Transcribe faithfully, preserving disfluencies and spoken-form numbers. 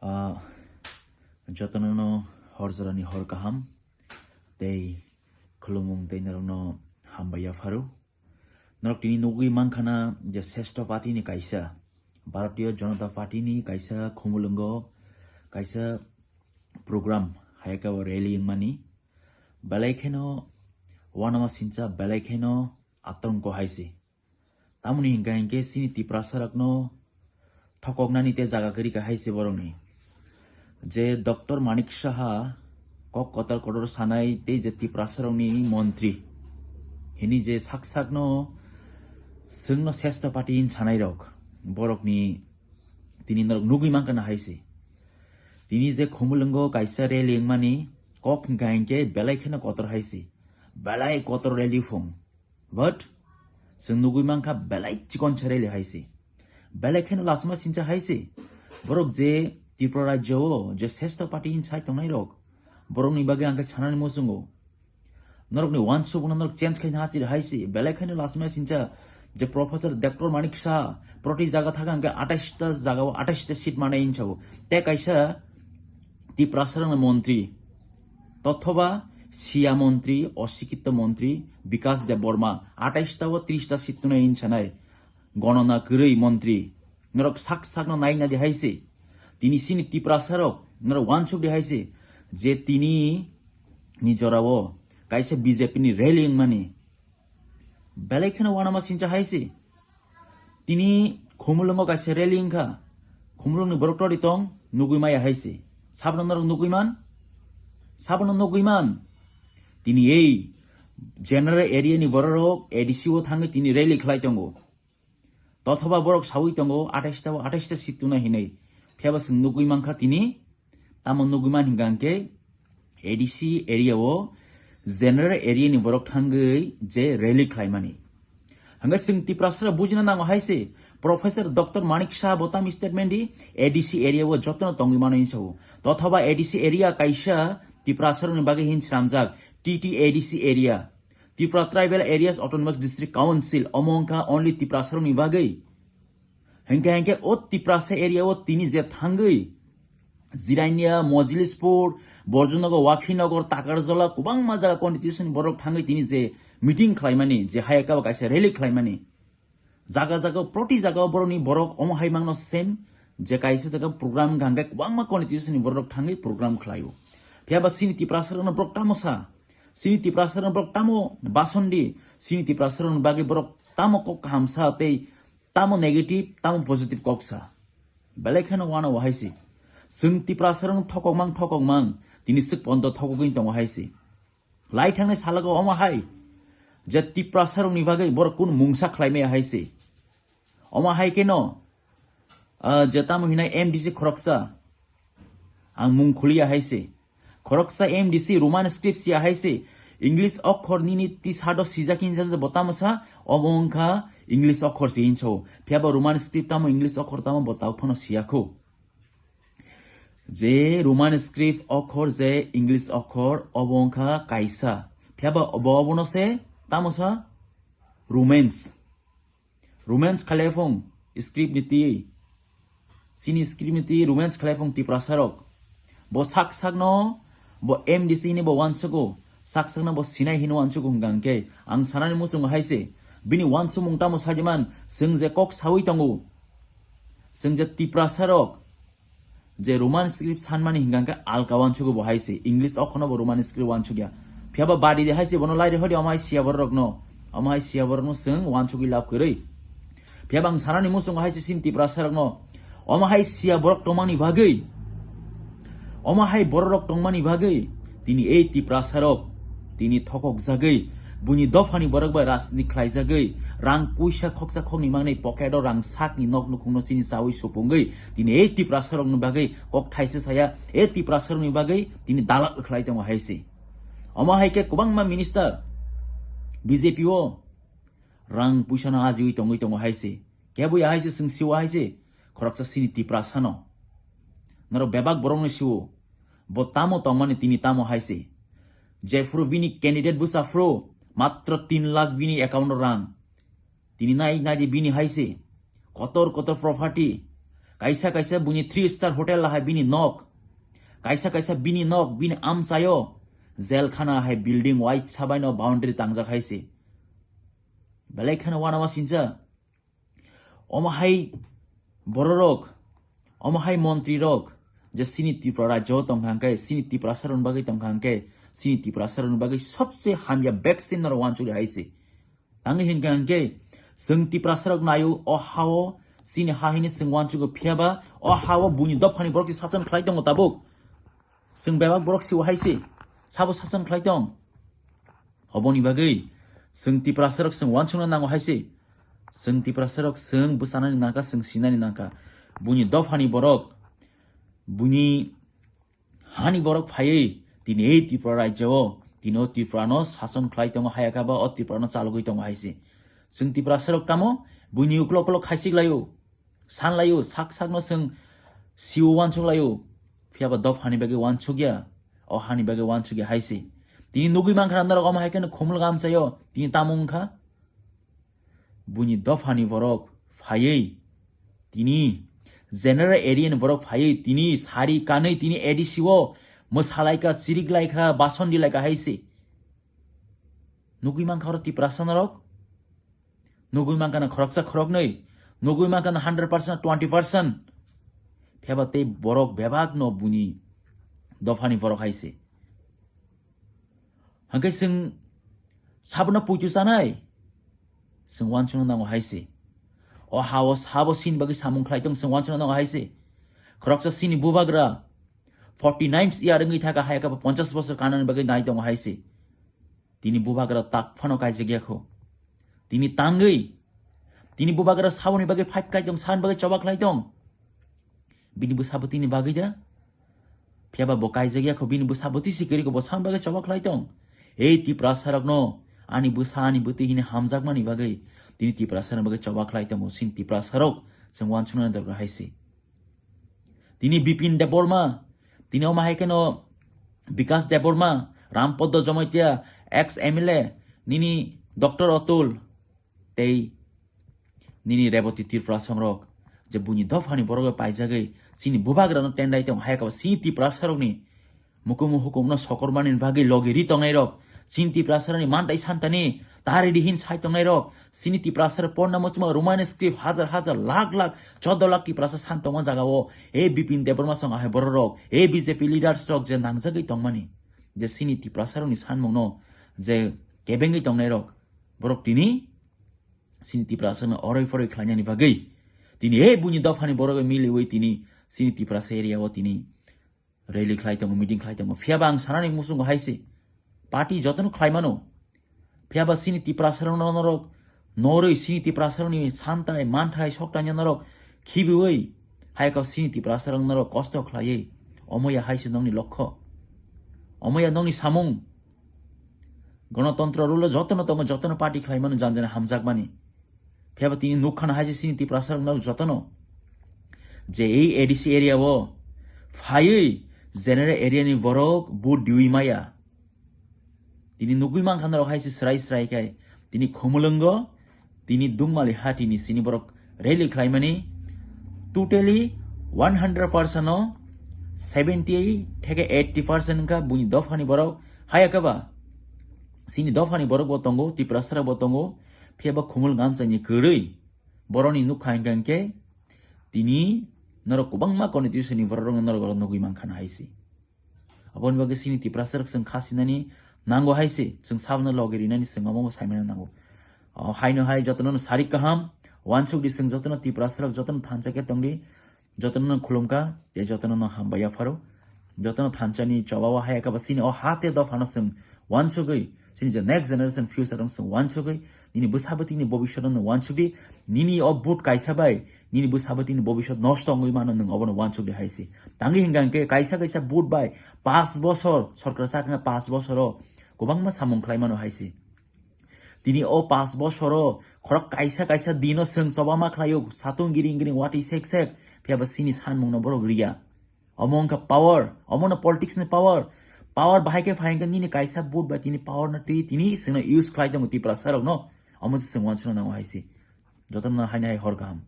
Ah, jotono no hor jorani hor kaham tei khulumung tei norokno hambai yapharo. Norok tini nugwi mankhana je Sreshto Party ni kaisa, Bharatiya Janata Party ni kaisa khumulwngo kaisa program, hayaka o rally wngmani. Belai kheno wanama sincha, belai kheno atongko hai se. Tamoni hinkha hinkhe chini Tiprasa rokno thokoknani tei jaga kwrwi kha hai se borokni. Je Doctor Manik Saha kok kotor kotor sanai tei je Tiprasa rokni montri hini je sak sakno chwngno Sreshto Party hin sanai rok, borokni tini norok nugwi mankha na hai se. Tini je khumulwngo kaisa rally wngmani kok hinkha hinkhe belai kheno kotor hai se. Belai kotor rally phung. But chwng nugwi mankha belai chikon se rally hai se. Belai kheno lasma sincha hai se. Borok je Tripura rajyo o je Sreshto Party hin sai tongnai rok, borokni bagwi ang khe sanani muchungo. Norokni wansukno norok change khaina hachir hai se. Belai kheno lasma sincha je Professor Doctor Manik Saha proti jaga thaka ang khe atais ta jaga o atais ta seat manai hinsa o. Te kaisa Tiprasa rokni montri, tothoba siya montri, osikito montri Bikas Debbarma atais ta o tris ta seat tunai hinsa nai. Gonona kwrwi montri. Norok sak sakno nai nadi hai se. Tini chini Tiprasa rok norok wansuk di hai se. Je tini ni jora o kaisa B J P ni rally wngmani. Belai kheno wanama sincha hai se. Tini khumulwngo kaisa rally wngkha. Khumulwngni borok tori tong nugwi maya hai se. Sabno norok nugwi man? Sabno nugwi man? Tini ei general area ni borok rok A D C o thangwi tini rally khlai tongo. Tothoba borok sawi tongo atais ta o atais ta seat tuna hinwi. Phiyaba chwng nugwi mankha tini, tamo nugwi man hinkha hinkhe A D C area o general area ni borok thangwi je rally khlaimani. Hingke chwng Tiprasa bujina nango hai se, Professor Doctor Manik Saha bo tamo statement di, A D C area o jotono tongwi mano hinsa o. Tothoba A D C area kaisa Tiprasa rokni bagwi hin swnamjak T T A D C area. Tripura Tribal Areas Autonomous District Council, omo wngkha only Tiprasa rokni bagwi. Hinkhe hinkhe o Tiprasa area o tini je thangwi Jirania, Mojlispur, Borjonogo, Wakhinagar, Takarjala, kwbangma jaga constituency ni borok thangwi tini je meeting khlaimani, je hayaka bo kaisa rally khlaimani. Jaga jaga, proti jaga o borokni borok omo hai mangno sem, je kaisa jaga program hingkha hingkhe kwbangma constituency ni borok thangwi program khlaio. Phiyaba chini Tiprasa rokno borok tamo sa, chini Tiprasa rokno borok tamo bason di, chini Tiprasa rokni bagwi borok tamo kok kaham sa tei tamo negative, tamo positive kok sa. Belai kheno wano wahai si. Chwng Tiprasa rokno thokok mang, thokok mang, tini swk pondo thokogwi tongo hai si. Lai thangnai salogo omo hai je Tiprasa rokni bagwi borok kunu mungsa khlai maya hai se. Omo hai keno, ah, je tamo hinai M D C khoroksa, ang mung khuliya hai se. Khoroksa M D C Roman script siya hai se. English okhor nini tisado sijak hinsa bo tamo sa, omo wngkha English okhor se hinsa o. Phiyaba Roman script tamo English okhor tamo bo tao phano siya kho. Je Roman script okhor je English okhor obo wngkha kaisa. Phiyaba obo obono se tamo sa Romans. Romans khalai phung script ni twi. Chini script ni twi Romans khalai phung Tiprasa rok. Bo sak sakno bo M D C ni bo wansugo. Sak sakno bo sinai hino wansugo hingka hingke. Ang sanani muchungo hai se. Bini wansumung tamo sajiman. Chwng je kok sawi tongo. Chwng je Tiprasa rok. Je Roman script sanmani hingka hingke alka wansugo bo hai se. English okhorno bo Roman script wansugya. Phiyaba badi de hai se bono laire hodi omo hai siya borok no. Omo hai siya borok no chwng wansugwi lab kwrwi. Phiyaba ang sanani muchungo hai se chini Tiprasa rok no. Omo hai siya borok tongmani bagwi. Omo hai borok rok tongmani bagwi. Tini ei Tiprasa rok. Tini thokok jagwi. Buini dophani borok bai rajniti khlai jagwi. Rang puisa khoksa khokni mangnai pocket o rang sakni nok nukhungno chini chawi supungwi. Tini ei Tiprasa rokni bagwi kok thaisa saya. Ei Tiprasa rokni bagwi tini dalal khlai tongo hai se. Omo hai khe kwbangma minister B J P o rang puisano ajiwi tongwi tongo hai se. Kebo ya hai se chwng siwa hai se. Khoroksa chini Tiprasa no. Norok bebak borok no siwo. Bo tamo tongmani tini tamo hai se. Jephuru bini candidate bwsa phuru matro tin lakh bini account o rang. Tini nai nai di bini hai se. Kotor kotor property. Kaisa kaisa bini three star hotel lahai bini nok. Kaisa kaisa bini nok, bini amchaio. Jelkhana hai building wai sabaino boundary tangjak hai se. Belai kheno wanama sincha. Omo hai bororok, omo hai montrirok, je sini Tripura rajyo tongkha hwnkhe, sini Tiprasarokni bagwi tongkha hwnkhe, sini Tiprasarokni bagwi sobse hamya vaccine norok wansukya hai se. Tangwi hinkha hwnkhe, chwng Tiprasarok naio, o hao, sini ha hini chwng wansugo phiyaba, o hao buini dophani borok se sason khlai tongo tabuk. Chwng bebak borok siwo hai se, sabo sason khlai tong. Oboni bagwi chwng Tiprasarok chwng wansukna nango hai se. Chwng Tiprasarok chwng bwchanani nangkha, chwng sinani nangkha. Buini dophani borok, buini hani borok phaiwi tini ei Tripura rajyo o, tini o Tripura no sason khlai tongo, hayakha ba o Tripura no chalogwi tongo hai se. Chwng Tiprasarok tamo buini uklok uklok khaisik laio, san laio, sak sak no chwng siwo wansuk laio, phiyaba dophani bagwi wansukya, o hani bagwi wansukya hai se. Tini nugwi mankha norok omo hai kheno khumul gamsaio, tini tamo wngkha? Buini dophani borok phaiwi tini general area ni borok phaiwi tini sari kanwi tini A D C o mwsalaikha, chiriklaikha, bason dilaikha hai se. Nugwi mankha oro Tiprasa norok. Nugwi mankha na khoroksa khoroknwi. Nugwi mankha na hundred percent, twenty percent. Phiyaba tei borok bebak no buini dophani borok hai se. Hwnkhe chwng sabono puitu chanai? Chwng wansukna nango hai se. O hao sabo sini bagwi samung khlai tong, chwng wansukna nango hai se. Khoroksa sini bubagra forty nine year wngwi thaka, hayakha ba ponchash bosor kanani bagwi nai tongo hai se. Tini bubagra tak phano kaijak ya kho. Tini tangwi. Tini bubagra saboni bagwi fight khai tong, saboni bagwi choba khlai tong. Bini bwsa bwtwini bagwi da? Phiyaba bo kaijak ya kho, bini bwsa bwtwi si kwrwi kho, bo saboni bagwi choba khlai tong. Ei Tiprasa rokno ani bwsa ani bwtwi hini hamjakmani bagwi tini Tiprasa rokni bagwi choba khlai tongo, sini Tiprasa rok chwng wansuknani dorkar hai se. Tini Bipin Debbarma, tini omo hai kheno Bikas Debbarma, Rampoddo Jomoitia, ex M L A, nini Doctor Atul, tei nini Reboti Tripura songrok, je buini dophani borok bai paijagwi, chini bubagrano tendai tong, hayakha sini Tiprasa rokni mukumu hukumno sokormani bagwi logi ri tongnairok, chini Tiprasarani mantai santani tari dihin sai tongnairok, chini Tiprasar porna muchuma Roman script hajar hajar lakh lakh choddo lakh Tiprasa san tongma jagao, e Bipin Debbarma song ahai bororok, e B J P leaders rok je nangjagwi tongmani, je chini Tiprasarokni sanmungno je kebengwi tongnairok, borok tini chini Tiprasarokno oroi poroi khlainani bagwi tini e buini dophani borok miliwi tini chini Tiprasa area o tini rally khlai tongo, meeting khlai tongo. Phiyaba ang sanani muchungo hai se, party jotono khlai mano. Phiyaba chini Tiprasarokno norok norwi, chini Tiprasarokni santai, manthai, soktaino norok khibiwi, hai kok chini Tiprasarok norok kosto khlaiwi, omo ya hai se nokni lokho. Omo ya nokni samung. Gonotontro rule o jotono tongo, jotono party khlai mano, jan jan hamjak mani. Phiyaba tini nukha na hai se chini Tiprasa rok no jotono je ei A D C area o phaiwi general area ni borok vote diwi maya. Tini nugwi mankha norok hai se srai srai khai tini Khumulwngo, tini Dungmali hati ni sini borok rally khlai mani totally one hundred percent o seventy theke eighty percent wngkha buini dopha ni borok. Haya khe ba chini dopha ni borok bo tongo, Tiprasa rok bo tongo, phiya ba Khumulwng amchaini kwrwi borok ni nukha hingkha hinkhe tini norok kwbangma constituency ni borok rok norok oro nugwi mankha na hai se. Aboni bagwi chini Tiprasa rok chwng kha sinani nango hai se, chwng sabono logi rinani chwng omo saimano nango. O haino hai jotono no sarik kaham, wansuk di chwng jotono Tiprasa rok jotono thansa khe tongdi, jotono no khulumkha, tei jotono no hambai yapharo. Jotono thansa ni choba o hai akaba chini o ha tei dopha no chwng wansugwi, chini je next generation future rok chwng wansugwi, nini bwsa bwtwi ni bobiswt no wansugwi, nini o vote kaisa bai, nini bwsa bwtwi ni bobiswt nosto wngwi mano nwng obono wansugwi hai se. Tangwi hingka hingke kaisa kaisa vote bai paanch bosor, sorkar sakna paanch bosor o kwbangma samung khlai mano hai se. Tini o paanch bosor o khorok kaisa kaisa dino chwng choba ma khlaio, satung giring giring watwi sek sek, phiya ba chini sanmung no borok riya. Omo wngkha power, omo no politics ni power. Power bahai khe phai hingkhe nini kaisa vote bai tini power no twi tini chwngno use khlai tongo Tiprasa rok no. Omo se chwng wansukna nango hai se. Jotono no haino hai hor kaham.